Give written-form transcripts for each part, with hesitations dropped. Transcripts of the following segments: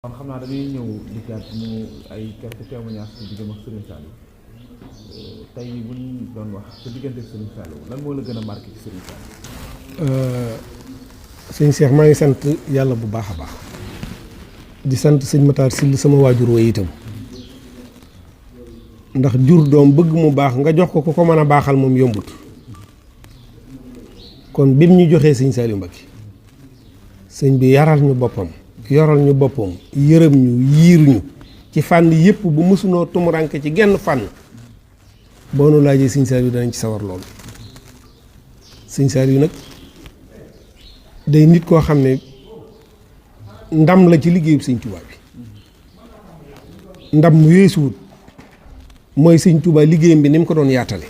kon xam naa dañuy ñëw dikkaat mu ay quelques témoignages ci diggam ak Serigne Saliou tey bu ñu doon wax sa diggante ak Serigne Saliou lan moo la gën a marqué ci Serigne Saliou. sëñ Cheikh maa ngi sant yàlla bu baax a baax di sant sëñ Matar Syll sama waajur wa itam ndax jur doom bëgg mu baax nga jox ko ku ko mën a baaxal moom yombut kon bim ñu joxee sëñ Saliou Mbacké sëñ bi yaral ñu boppam yoral ñu boppam yërëm ñu yiir ñu ci fànn yépp bu mësunoo tumuranke ci genn fànn boo nu laajee sëñ Saliou danañ ci sawar lool sëñ Saliou nag day nit koo xam ne ndam la ci liggéeyub sëñ Tuubaa bi ndam mu weesuwut mooy sëñ Tuubaa liggéeyam bi ni mu ko doon yaatale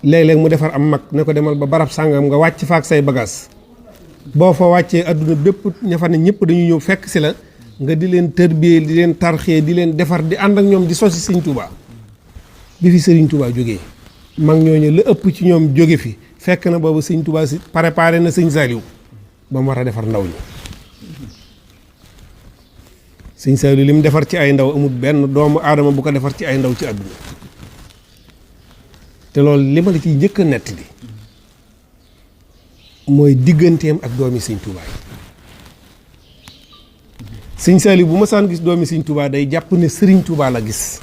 léeg-léeg mu defar am mag ne ko demal ba barab sàngam nga wàcc fa ak say bagages boo fa wàccee adduna bépp ña fa ne ñëpp dañuy ñëw fekk si la nga di leen tërbiyee di leen tarxee di leen defar di ànd ak ñoom di sosi sëñ Tuubaa bi fi sëriñ Tuubaa jógee mag ñooñu la ëpp ci ñoom jóge fi fekk na boobu sëñ Tuubaa si préparé na sëñ Saliou ba mu war a defar ndaw ñi sëñ Saliou li mu defar ci ay ndaw amul benn doomu aadama bu ko defar ci ay ndaw ci àdduna te loolu li ma la ciy njëkk a nettali mooy digganteem ak doomi sëñ Tuubaa yi sëñ Saliou bu ma saan gis doomi sëñ Tuubaa day jàpp ne sëriñ Tuubaa la gis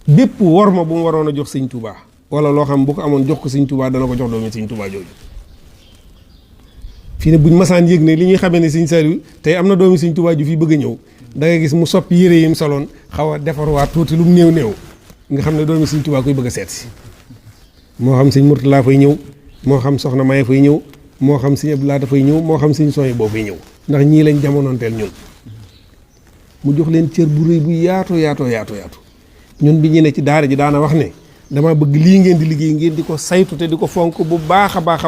bépp worma bu mu waroon a jox sëñ Tuubaa wala loo xam bu ko amoon jox ko sëñ Tuubaa dana ko jox doomi sëñ Tuubaa jooju fii ne buñ masaan yëg ne li ñuy xamee ne sëñ Saliou tey am na doomi sëñ Tuubaa ju fi bëgg a ñëw da ngay gis mu soppi yére yi mu soloon xaw a defarwaat tuuti lu mu néew néew nga xam ne doomi sëñ Tuubaa koy bëgg a seet si moo xam sëñ Murtala fay ñëw moo xam soxna Maye fay ñëw moo xam sëñ Abdou Lahad fay ñëw moo xam sëñ Soye boo fay ñëw ndax ñii lañ jamonoonteel ñun mu jox leen cër bu rëy bu yaatoo yaatu ñun bi ñu ne ci daara ji daana wax ne dama bëgg lii ngeen di liggéey ngeen di ko saytu te di ko fonk bu baax a baax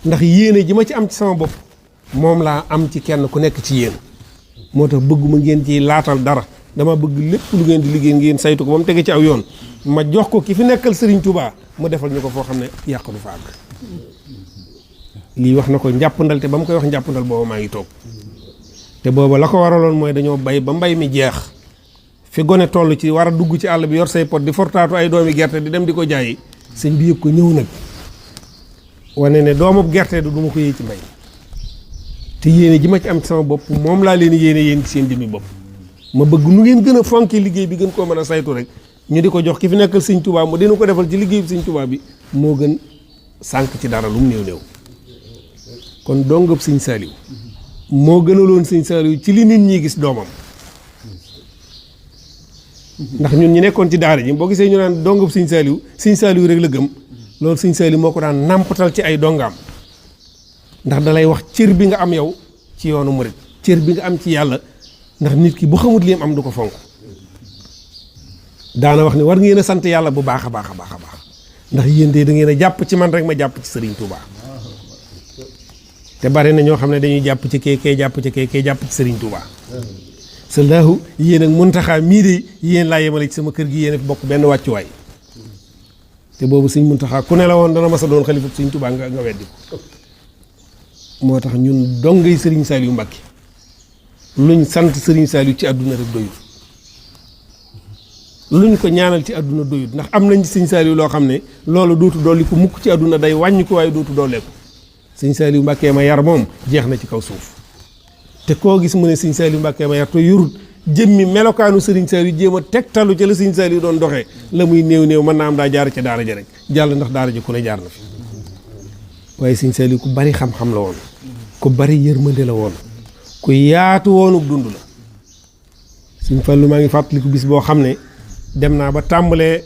ndax yéene ji ma ci am ci sama bopp moom laa am ci kenn ku nekk ci yéen moo tax bëgguma ngeen ci laatal dara dama bëgg lépp lu ngeen di liggéey ngeen saytu ko ba mu tege ci aw yoon ma jox ko ki fi nekkal Serigne Touba mu defal ñu ko foo xam ne yàq du fa àgg lii wax na ko njàppandal te ba mu koy wax njàppandal booba maa ngi toog te booba la ko waraloon mooy dañoo bay ba mbay mi jeex fi gone toll ci war a dugg ci àll bi yor say pot di fortaatu ay doomi gerte di dem di ko jaayi sëñ bi yëg ko ñëw nag wane ne doomub gerte du ma ko yéey ci mbay te yéene ji ma ci am ci sama bopp moom laa leen yéene yéen ci seen jëmmi bopp ma bëgg nu ngeen gën a fonki liggéey bi gën koo mën a saytu rek ñu di ko jox ki fi nekkal sëñ Tuubaa mu dina ko defal ci liggéey bi sëñ Tuubaa bi moo gën sànq ci dara lu mu néew kon dongab sëñ Saliou moo gënaloon sëñ Saliou ci li nit ñi gis doomam ndax ñun ñi nekkoon ci daara ji boo gisee ñu naan dongab sëñ Saliou rek la gëm loolu sëñ Saliou moo ko daan nàmpatal ci ay dongaam ndax dalay wax cër bi nga am yow ci yoonu murit cër bi nga am ci yàlla ndax nit ki bu xamut li am du ko fonk daana wax ne war ngeen a sant yàlla bu baax a baax ndax yéen de da ngeen a jàpp ci man rek ma jàpp ci Serigne Touba te bari na ñoo xam ne dañuy jàpp ci kee jàpp ci kee jàpp ci Serigne Touba sallahu yéen ak Muntaxa mii de yéen laa yemale ci sama kër gi yéen a fi bokk benn wàccuwaay te boobu sëñ Muntaxa ku ne la woon dana mas a doon xalifa sëñ Touba nga weddi ko moo tax ñun dongay Serigne Saliou Mbacké luñ sant Serigne Saliou ci àdduna rek doyut luñ ko ñaanal ci àdduna doyut ndax am nañ ci sëñ Saliou loo xam ne loolu dootu dolli ko mukk ci àdduna day wàññi ko waaye dootu dolleeku sëñ Saliou Mbacké ma yar moom jeex na ci kaw suuf te koo gis mu ne sëñ Saliou Mbacké ma yar te yorut jëmmi melokaanu Serigne Saliou jéem a tegtalu ca la sëñ Saliou doon doxee la muy néew mën naa am daa jaar ca daara ja rek jàll ndax daara ja ku ne jaar na fi waaye sëñ Saliou ku bari xam-xam la woon ku bari yërmande la woon ku yaatu woonuk dund la sëñ Fallu maa ngi fàttaliku bis boo xam ne dem naa ba tàmbalee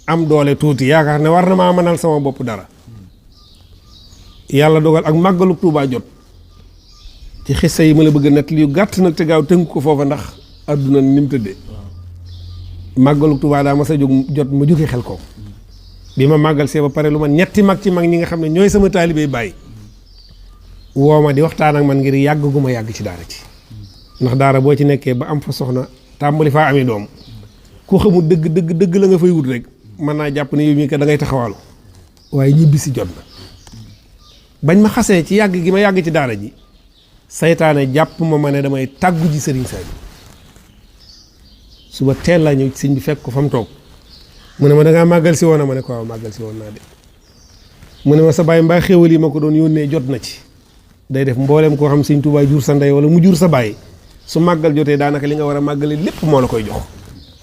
am doole tuuti yaakaar ne war na maa mënal sama bopp dara yàlla dogal ak màggalu Tuubaa jot ci xissa yi ma la bëgg a nett yu gàtt nag te gaaw tënk ko foofa ndax adduna ni mu tëddee màggalu Tuubaa daa ma sa jot ma jóge xel ko bi ma màggal see ba pare lu ma ñetti mag ci mag ñi nga xam ne ñooy sama taalibey bàyyi woo ma di waxtaan ak man ngir yàgg gu ma yàgg ci daara ci ndax daara boo ci nekkee ba am fa soxna tàmbali faa amee doom ku xamul dëgg la nga fay wut rek mën naa jàpp ne yow mii kat da ngay taxawaalu waaye ñibbi si jot na bañ ma xasee ci yàgg gi ma yàgg ci daara ji saytaane jàpp ma ne damay tàggu ji sëriñ Saliou suba teel laa ñëw sëñ bi fekk ko fa mu toog mu ne ma da ngaa màggal si woon ma ne ko waaw màggal si woon naa de mu ne ma sa baay mbaa xéwal yi ma ko doon yónnee jot na ci day def mbooleem koo xam sëñ Tuubaa jur sa ndey wala mu jur sa baay su màggal jotee daanaka li nga war a màggale lépp moo la koy jox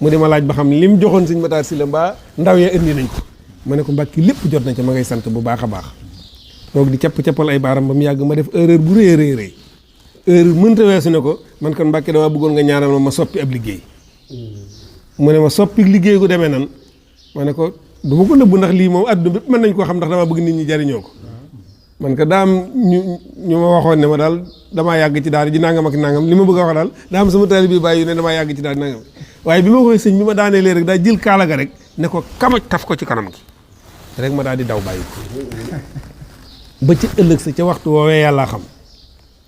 mu di ma laaj ba xam lim joxoon sëñ Matar Sylla mbaa ndaw ya indi nañ ko ma ne ko mbàkki lépp jot na ci ma ngay sant bu baax a baax toog di capp-cappal ay baaram ba mu yàgg ma def erreur bu rëy rëy rëy erreur mënta weesu ne ko man kon mbàkki dama bëggoon nga ñaanal ma soppi ab liggéey mu ne ma soppi liggéey gu demee nan ma ne ko du ma ko nëbbu ndax lii moom adduna bépp mën nañ koo xam ndax dama bëgg nit ñi jariñoo ko man ko daa am ñu ma waxoon ne ma daal damaa yàgg ci daara ji nangam ak nangam li ma bëgg a wax daal daa am sama taalibe bi bàyyi yu ne damaa yàgg ci daara nangam waaye bi ma koy sëñ bi ma daanee lee rek daa jël kaala ga rek ne ko kamaj taf ko ci kanam gi rek ma daal di daw bàyyi ko ba ci ëllëg sa ca waxtu woowee yàllaa xam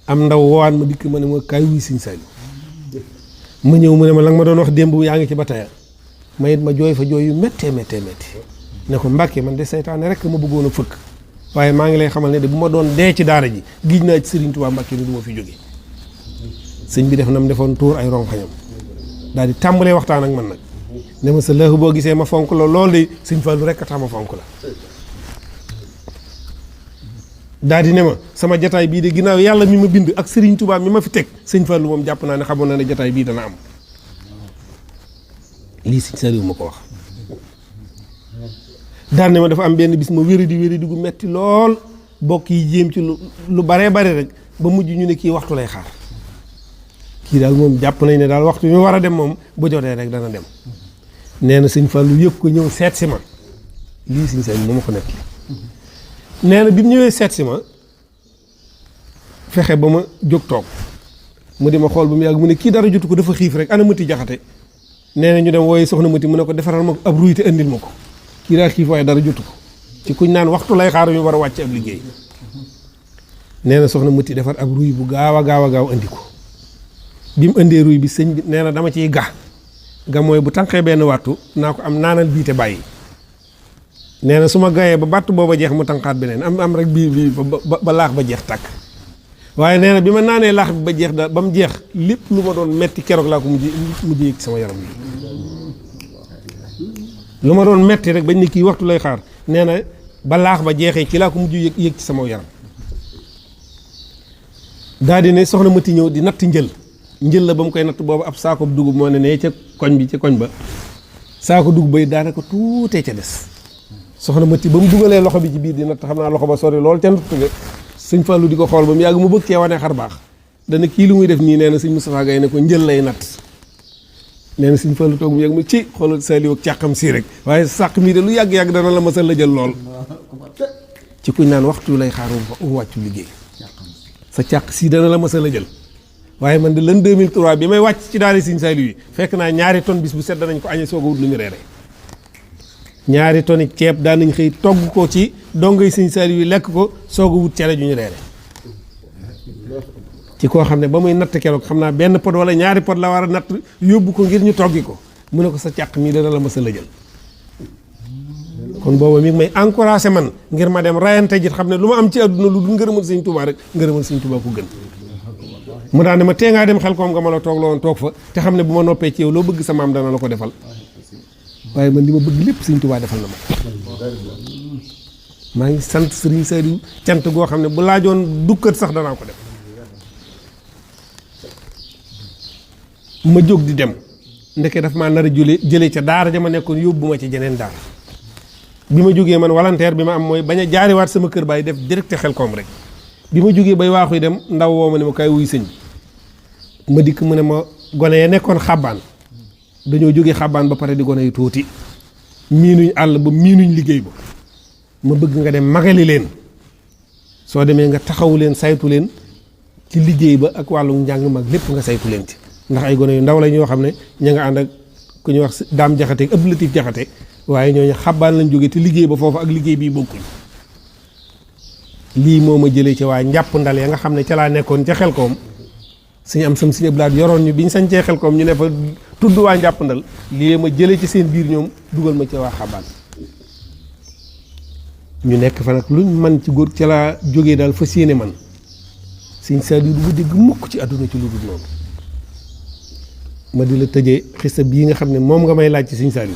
am ndaw woowaan ma dikk ma ne ma kaay wuy sëñ Saliou ma ñëw mu ne ma la nga ma doon wax démb yaa ngi ci ba tey ma it ma jooy fa jooy yu méttee ne ko Mbàkke man de saytaane rek ma bëggoon a fëkk waaye maa ngi lay xamal ne de bu ma doon dee ci daara ji giij naa ci Serigne Touba Mbàkke ni du ma fi jóge sëñ bi def na mu defoon tuur ay ronxañam daal di tàmbalee waxtaan ak man nag ne ma sa lëx boo gisee ma fonk la loolu de sëñ Fallu rek a tax ma fonk la daal di ne ma sama jataay bii de ginnaaw yàlla mi ma bind ak Serigne Touba mi ma fi teg sëñ Fallu moom jàpp naa ne xamoon na ne jataay bii dana am lii sëñ Saliou ma ko wax daan ne ma dafa am benn bis ma wéradi gu metti lool bokk yi jéem ci lu baree bare rek ba mujj ñu ne kii waxtu lay xaar kii daal moom jàpp nañ ne daal waxtu ñu war a dem moom bu jotee rek dana dem nee na sëñ Fallu yëg ko ñëw seet si ma lii sëñ Saliou ma ko nekk nee na bi mu ñëwee seet si ma fexe ba ma jóg toog mu di ma xool ba mu yàgg mu ne kii dara jotu ko dafa xiif rek ana Mati Jaxate nee na ñu dem wooye soxna Mati mu ne ko defaral ma ab ruy te andil ma ko kii daa xiif waaye dara jotu ko ci kuñ naan waxtu lay xaar ñu war a wàcc ab liggéey nee na soxna Mati defar ab ruy bu gaaw a gaaw andi ko bi mu indee ruy bi sëñ bi nee na dama ciy ga mooy bu tànqee benn wattu naa ko am naanal bii te bàyyi nee na su ma gayee ba bàtt booba jeex mu tànqaat beneen am rek bii ba laax ba jeex tàkk waaye nee na bi ma naanee laax bi ba jeex da ba mu jeex lépp lu ma doon metti keroog laa ko mujj yëg sama yaram bi lu ma doon metti rek bañ ne kii waxtu lay xaar nee na ba laax ba jeexee ci laa ko mujj yëg ci sama yaram daal di ne soxna Mati ñëw di natt njël la ba mu koy natt boobu ab saako dugub moo ne ca koñ bi ca koñ ba saako dugub bay daanaka tuutee ca des soxna Mati ba mu dugalee loxo bi ci biir di natt xam naa loxo ba sori lool ca natt ga sëñ Fallu di ko xool ba mu yàgg mu bëgg cee wane xar baax dana kii lu muy def nii nee na sëñ Moustapha Gaye ne ko njël lay natt nee na sëñ Fallu toog mu yàgg mu ci xoolal Saliou ak càqam sii rek waaye sàq mii de lu yàgg-yàgg dana la masal la jël lool ci kuñ naan waxtu lay xaar wàccu liggéey sa càq sii dana la masal la jël waaye man de l'an 2003 bi may wàcc ci daara sëñ Saliou yi fekk naa ñaari tonnes bis bu set danañ ko añee soog a wut lu ñu reere ñaari tonni ceeb daan nañ xëy togg ko ci dongay sëñ Saliou yi lekk ko soog a wut cere ju ñu reere ci koo xam ne ba muy natt keroog xam naa benn pot wala ñaari pot la war a natt yóbbu ko ngir ñu toggi ko mu ne ko sa càq mii dana la mës a la jël kon booba mi ngi may encouragé man ngir ma dem rayante ji xam ne lu ma am ci àdduna lu dul ngërëmal sëñ Tuubaa rek ngërëmal sëñ Tuubaa ko gën mu daan ne ma tee ngaa dem xel koom nga ma la toog la woon toog fa te xam ne bu ma noppee ci yow loo bëgg sa maam dana la ko defal waaye man li ma bëgg lépp sëñ Tuubaa defal na ma maa ngi sant sëriñ Saliou cant goo xam ne bu laajoon dukkat sax danaa ko def ma jóg di dem ndeke daf maa nar a jëlee ca daara ja ma nekkoon yóbbu ma ci jeneen daara bi ma jógee man volontaire bi ma am mooy bañ a jaariwaat sama kër baay def direct xel koom rek bi ma jógee bay waaxuy dem ndaw woo ma ne ma kaay wuy sëñ bi ma dikk mu ne ma gone ya nekkoon xàbbaan dañoo jógee xàbbaan ba pare di gone yu tuuti miinuñ àll ba miinuñ liggéey ba ma bëgg nga dem magali leen soo demee nga taxawu leen saytu leen ci liggéey ba ak wàllu njàng mag lépp nga saytu leen ci ndax ay gone yu ndaw la ñoo xam ne ña nga ànd ak ku ñuy wax daam jaxate ëpp latif jaxate waaye ñooñu xàbbaan lañ jógee te liggéey ba foofu ak liggéey bii bokkuñ lii moo ma jëlee ci waa njàpp ndal ya nga xam ne ca laa nekkoon ca xel koom suñu am sam suñu blaat yoroon ñu biñ sañcee xel koom ñu ne fa tudd waa njàpp ndal lii ma jëlee ci seen biir ñoom dugal ma ca waa xabaan ñu nekk fa nag luñ man ci góor ca laa jógee daal fas yéene man Sëñ Saliou du ko dégg mukk ci àdduna ci lu dul noonu. ma di la tëjee xista bii nga xam ne moom nga may laaj ci Sëñ Saliou